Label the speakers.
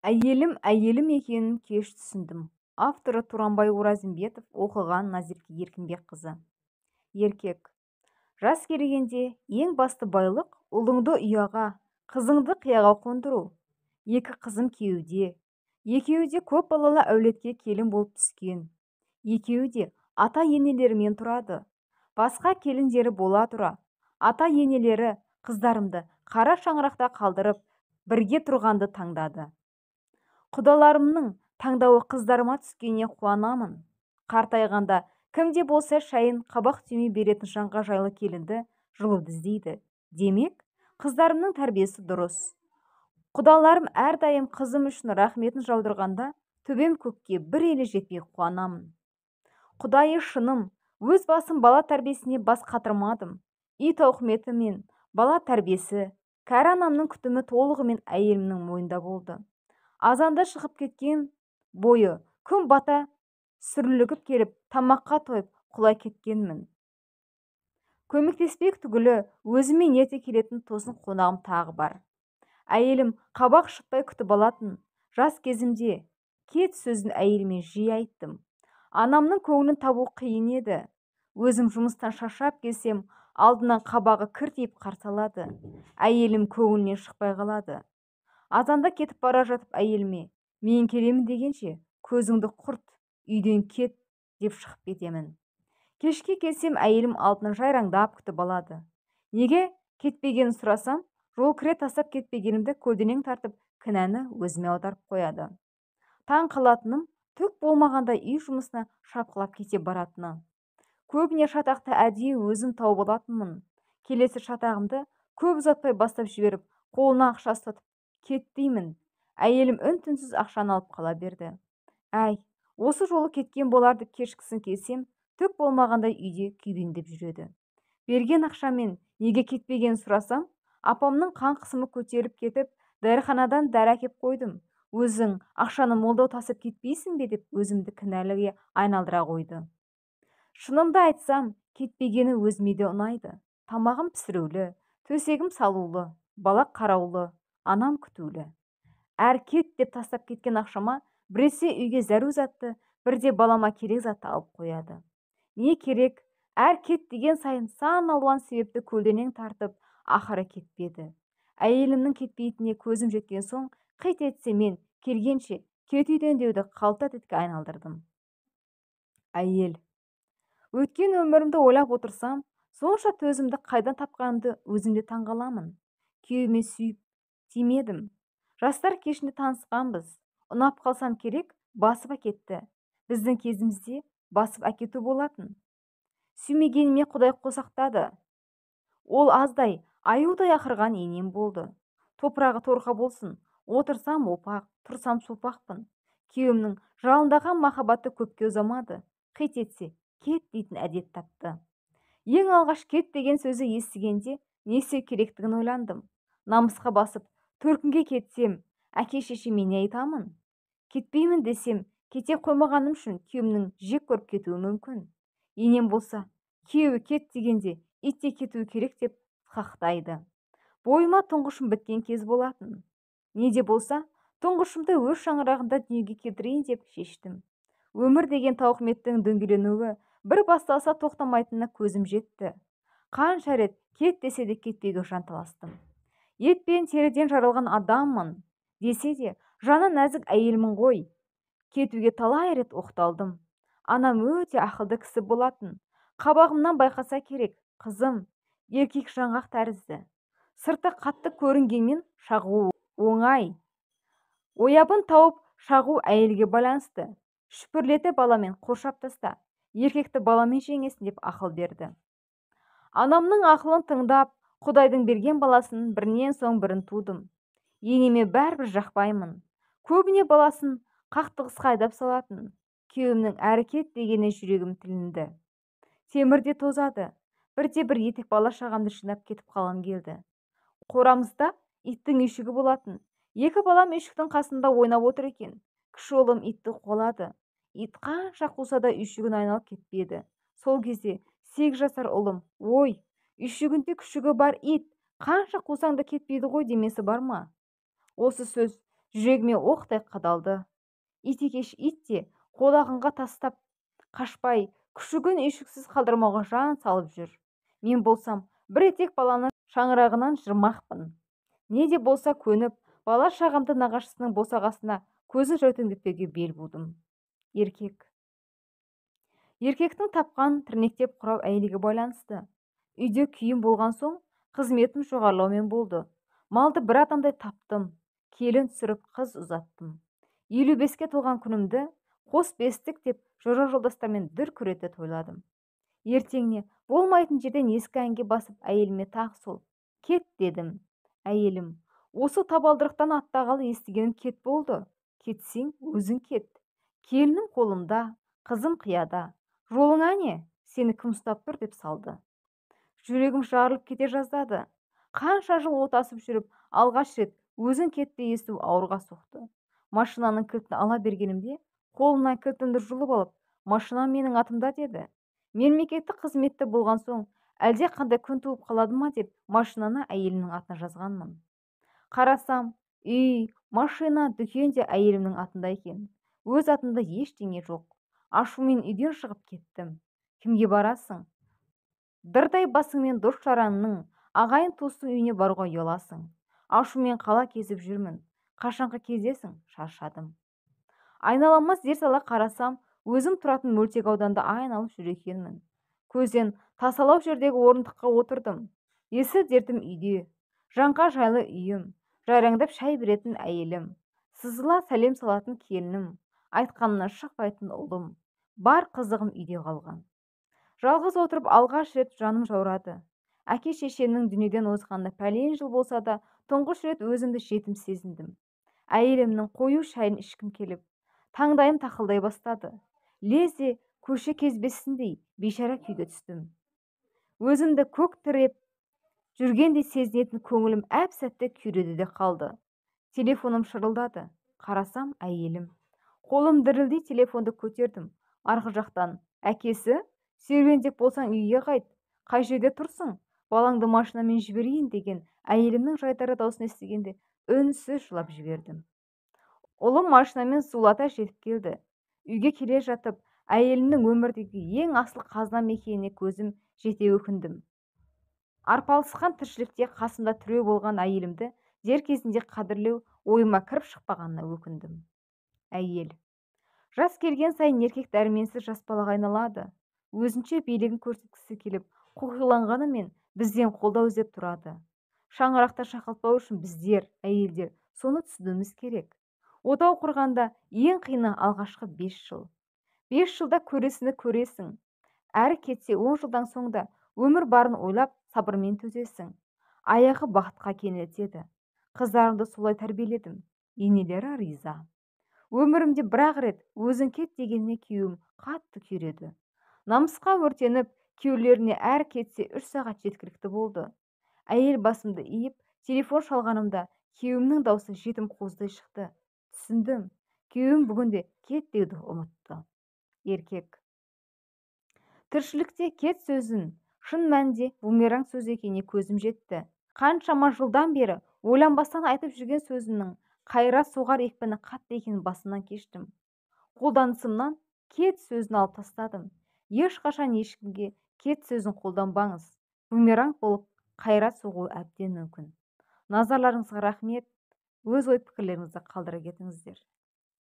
Speaker 1: Әйелім әйелім екенін кеш түсіндім. Авторы Туранбай Оразымбетов, оқыған Назерке Еркінбекқызы. Еркек. Жас келгенде ең басты байлық ұлыңды ұяға, қызыңды қияға қондыру. Екі қызым күйеуде. Екеуі де көп балалы әулетке келін болып түскен. Екеуі де ата-енелерімен тұрады. Басқа келіндері бола тұра, ата-енелері қыздарымды қара шаңырақта қалдырып, бірге тұрғанды таңдады. Құдаларымның таңдауы қыздарыма түскеніне қуанамын. Қартайғанда кімде болса шайын қабақ түймей беретін жанға жайлы келінді жылуды іздейді. Демек, қыздарымның тәрбиесі дұрыс. Құдаларым әрдайым қызым үшін рахметін жаудырғанда төбем көкке бір елі жетпей қуанамын. Құдайы шыным, өз басым бала тәрбиесіне бас қатырмадым. Үй тауқыметі мен бала тәрбиесі, кәрі анамның күтімі толығымен әйелімнің мойнында болды. Азанда шығып кеткен бойы күн бата сүрлігіп келіп, тамаққа тойып құлай кеткенмін. Көмектеспек түгілі өзіме ерте келетін тосын қонағым тағы бар. Әйелім қабақ шытпай күтіп алатын. Жас кезімде кет сөзін әйеліме жиі айттым. Анамның көңілін табу қиын еді. Өзім жұмыстан шаршап келсем, алдынан қабағы кіртиіп қарсы алады. Әйелім көңілінен шықпай қалады. Азанда кетіп бара жатып әйеліме, мен келемін дегенше, көзіңді құрт, үйден кет деп шығып кетемін. Кешке келсем, әйелім алдынан жайраңдап күтіп алады. Неге кетпегенін сұрасам, жол кіре тастап кетпегенімді көлденең тартып, кінәні өзіме аударып қояды. Таң қалатыным, түк болмағанда үй жұмысына шапқылап кете баратыны. Көбіне шатақты әдейі өзім тауып алатынмын. Келесі шатағымды көп ұзатпай бастап жіберіп, қолына ақша ұстатып, кет деймін. Әйелім үн-түнсіз ақшаны алып қала берді. Әй, осы жолы кеткен болар деп кешкісін келсем, түк болмағандай үйде күйбеңдеп жүреді. Берген ақшамен неге кетпегенін сұрасам, апамның қан қысымы көтеріліп кетіп, дәріханадан дәрі әкеп қойдым. Өзің ақшаны молдау тасып кетпейсің бе деп өзімді кінәліге айналдыра қойды. Шынымды айтсам, кетпегені өзіме де ұнайды. Тамағым пісірулі, төсегім салулы, бала қараулы, анам күтулі. Әр кет деп тастап кеткен ақшама біресе үйге зәру затты, бірде балама керек затты алып қояды. Не керек, әр кет деген сайын сан алуан себепті көлденең тартып, ақыры кетпеді. Әйелімнің кетпейтініне көзім жеткен соң, қит етсе мен келгенше кет үйден деуді қалта әдетке айналдырдым. Әйел. Өткен өмірімді ойлап отырсам, сонша төзімді қайдан тапқанымды өзім де таңғаламын. Күйеуіме сүйіп тимедім. Жастар кешінде танысқанбыз. Ұнап қалсам керек, басып әкетті. Біздің кезімізде басып әкету болатын. Сүймегеніме Құдай қосақтады. Ол аздай, аюдай ақырған енем болды. Топырағы торқа болсын, отырсам опақ, тұрсам сопақпын. Күйеуімнің жалындаған махаббаты көпке ұзамады. Қит етсе, кет дейтін әдет тапты. Ең алғаш кет деген сөзі естігенде не істеу керектігін ойландым. Намысқа басып, төркінге кетсем, әке шешеме не айтамын? Кетпеймін десем, кете қоймағаным үшін күйеуімнің жек көріп кетуі мүмкін. Енем болса, күйеуі кет дегенде ит те кетуі керек деп қақтайды. Бойыма тұңғышым біткен кез болатын. Не де болса, тұңғышымды өз шаңырағында дүниеге келтірейін деп шештім. Өмір деген тауқыметтің дөңгеленуі бір басталса тоқтамайтынына көзім жетті. Қанша рет кет десе де кетпеуге жанталастым. Ет пен теріден жаралған адаммын, десе де жаны нәзік әйелмін ғой. Кетуге талай рет оқталдым. Анам өте ақылды кісі болатын. Қабағымнан байқаса керек, қызым, еркек жаңғақ тәрізді. Сырты қатты көрінгенмен шағу оңай. Оябын тауып шағу әйелге байланысты. Шүпірлетіп баламен қоршап таста, еркекті баламен жеңесін деп ақыл берді. Анамның ақылын тыңдап, Құдайдың берген баласын бірінен соң бірін тудым. Енеме бәрібір жақпаймын. Көбіне баласын қақтығысқа айдап салатын. Күйеуімнің әрі кет дегеніне жүрегім тілінді. Темір де тозады. Бірде бір етек бала шағамды жинап кетіп қалғым келді. Қорамызда иттің үйшігі болатын. Екі балам үйшіктің қасында ойнап отыр екен. Кіші ұлым итті қуалады. Ит қанша қуса да үйшігін айналып кетпеді. Сол кезде 8 жасар ұлым, ой, үйшігінде күшігі бар ит, қанша қусаң да кетпейді ғой демесі бар ма? Осы сөз Жүрегіме оқтай қадалды. Ит екеш ит те қолағынға тастап қашпай, күшігін үйшіксіз қалдырмауға жан салып жүр. Мен болсам, бір етек баланы шаңырағынан жырмақпын. Не де болса көніп, бала шағамды нағашысының босағасына көзін жәутеңдетпеуге бел будым. Еркек. Еркектің тапқан тірнектеп құрау әйелге байланысты. Үйде күйім болған соң, қызметім жоғарылаумен болды. Малды бір адамдай таптым, келін түсіріп қыз ұзаттым. 55-ке толған күнімді қос бестік деп жора жолдастармен дүркірете тойладым. Ертеңіне болмайтын жерден ескі әнге басып әйеліме тағы сол кет дедім. Әйелім, осы табалдырықтан аттағалы естігенім кет болды. Кетсең өзің кет. Келінім қолымда, қызым қияда. Жолыңа не? Сені кім ұстап тұр деп салды. Жүрегім жарылып кете жаздады. Қанша жыл отасып жүріп, алғаш рет өзің кетті есту ауырға соқты. Машинаның кілтін ала бергенімде, қолымнан кілтімді жұлып алып, машина менің атымда деді. Мемлекеттік қызметте болған соң, әлде қандай күн туып қалады ма деп машинаны әйелімнің атына жазғанмын. Қарасам, үй, машина, дүкен де әйелімнің атында екен. Өз атымда ештеңе жоқ. Ашумен үйден шығып кеттім. Кімге барасың? Дырдай басыңмен дос-жаранның, ағайын-туыстың үйіне баруға ұяласың. Ашумен қала кезіп жүрмін. Қашанғы кезесің? Шаршадым. Айналама зер сала қарасам, өзім тұратын мөлтек ауданда айналып жүр екенмін. Көзден тасалау жердегі орындыққа отырдым. Есі дертім үйде. Жанға жайлы үйім, жайраңдап шай беретін әйелім, сызыла сәлем салатын келінім, айтқанымнан шықпайтын ұлым. Бар қызығым үйде қалған. Жалғыз отырып алғаш рет жаным жаурады. Әке шешемнің дүниеден озғанына пәлен жыл болса да, тұңғыш рет өзімді жетім сезіндім. Әйелімнің қою шайын ішкім келіп, таңдайым тақылдай бастады. Лезде көше кезбесіндей бейшара күйге түстім. Өзімді көк тіреп жүргендей сезінетін көңілім әп-сәтте күйреді де қалды. Телефоным шырылдады. Қарасам, әйелім. Қолым дірілдей телефонды көтердім. Арғы жақтан, әкесі, серуендеп болсаң үйге қайт, қай жерде тұрсың, балаңды машинамен жіберейін деген әйелімнің жайдары даусын естігенде үнсіз жылап жібердім. Ұлым машинамен зулата жетіп келді. Үйге келе жатып, әйелімнің өмірдегі ең асыл қазынам екеніне көзім жете өкіндім. Арпалысқан тіршілікте қасымда тіреу болған әйелімді дер кезінде қадірлеу ойыма кіріп шықпағанына өкіндім. Әйел. Жас келген сайын еркек дәрменсіз жас балаға айналады. Өзінше билігін көрсеткісі келіп, қоқиланғанымен бізден қолдау іздеп тұрады. Шаңырақта шақалтпау үшін біздер, әйелдер, соны түсінуіміз керек. Отау құрғанда ең қиыны алғашқы 5 жыл. 5 жылда көресіні көресің. Әрі кетсе 10 жылдан соң да өмір барын ойлап, сабырмен төзесің. Аяғы бақытқа кенелтеді. Қыздарымды солай тәрбиеледім. Енелері риза. Өмірімде бір-ақ рет өзің кет дегеніне күйеуім қатты күйреді. Намысқа өртеніп, күйеулеріне әр кетсе 3 сағат жеткілікті болды. Әйел басымды иіп, телефон шалғанымда күйеуімнің даусы жетім қоздай шықты. Түсіндім, күйеуім бүгінде кет деуді ұмытты. Еркек. Тіршілікте кет сөзін шын мәнінде бумеранг сөзі екеніне көзім жетті. Қаншама жылдан бері ойланбастан айтып жүрген сөзімнің қайра соғар екпіні қатты екенін басымнан кештім. Қолданысымнан кет сөзін алып тастадым. Ешқашан ешкімге кет сөзін қолданбаңыз. Бумеранг болып қайра соғуы әбден мүмкін. Назарларыңызға рахмет. Өз ой пікірлеріңізді қалдыра кетіңіздер.